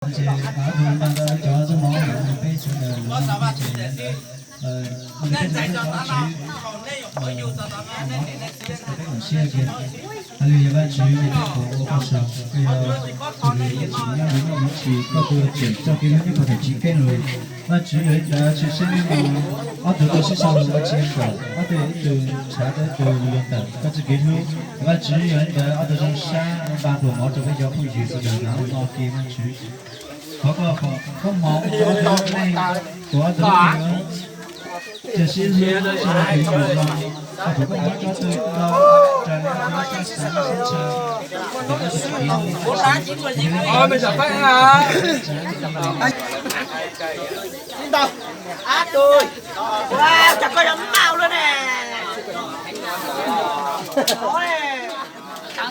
Ces ob tug npaj tau cov zaub mov peb sawv daws los no ces ua li peb thov Vajtswv, peb koom siab kiag. Hais li yog Vajtswv, yog peb puas ua koj saum, koj yog tus uas tsim nyog lub noj lub tshis, koj tus uas tseem txoj kev hlub nyob puag thaum chiv keeb los. Vajtswv yog ib ntawd tshwj xeeb mus, ob tug tau sib sau los ua tsis yeej kom ob tug ib tug ntshav rau ib tug los yog tawm koj txoj kev hlub. Vajtswv yog ib ntawd ob tug zoo sab npaj pluas mov rau peb cov phooj ywg sawv daws no ua no kiag Vajtswv. Thov koj foom koob hmoov rau ob tug neeg, rau ob tug neeg, cia siab hlub txog tus mus los, thov koj foom koob hmoov rau ob tug neeg, rau ob tug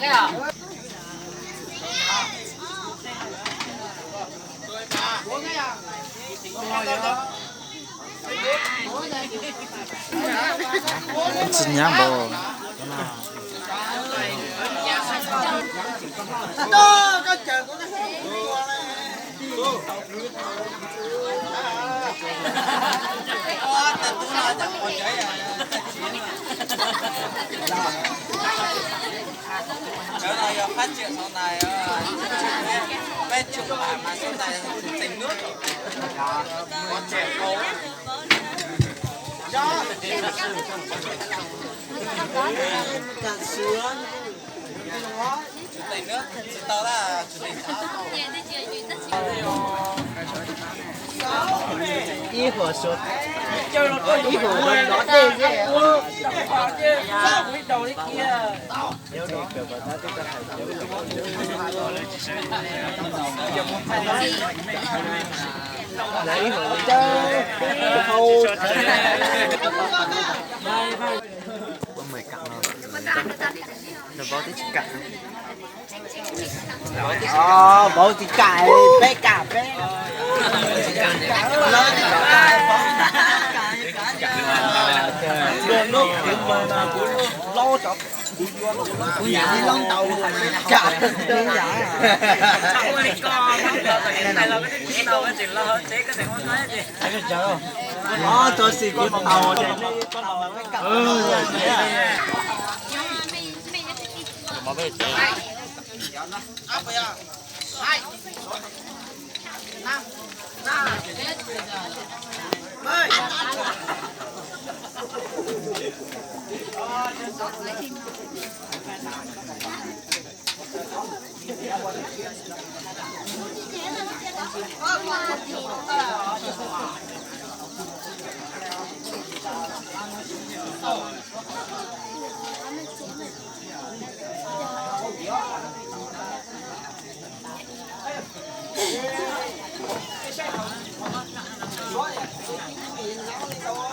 neeg, rau ob tug neeg. Tsis nyab npaum. Cov no yog qab tseem sau ntais, peb tseem mas sau ntais tseem nwb, qab tseem qau. Ib huam suav, ib huam nrov dej xwb. Ib huam caw hau. Vauv tsis kam, peb kam peb. Kuv yam li loj ntau hais peb kam. Txog xis koj tau.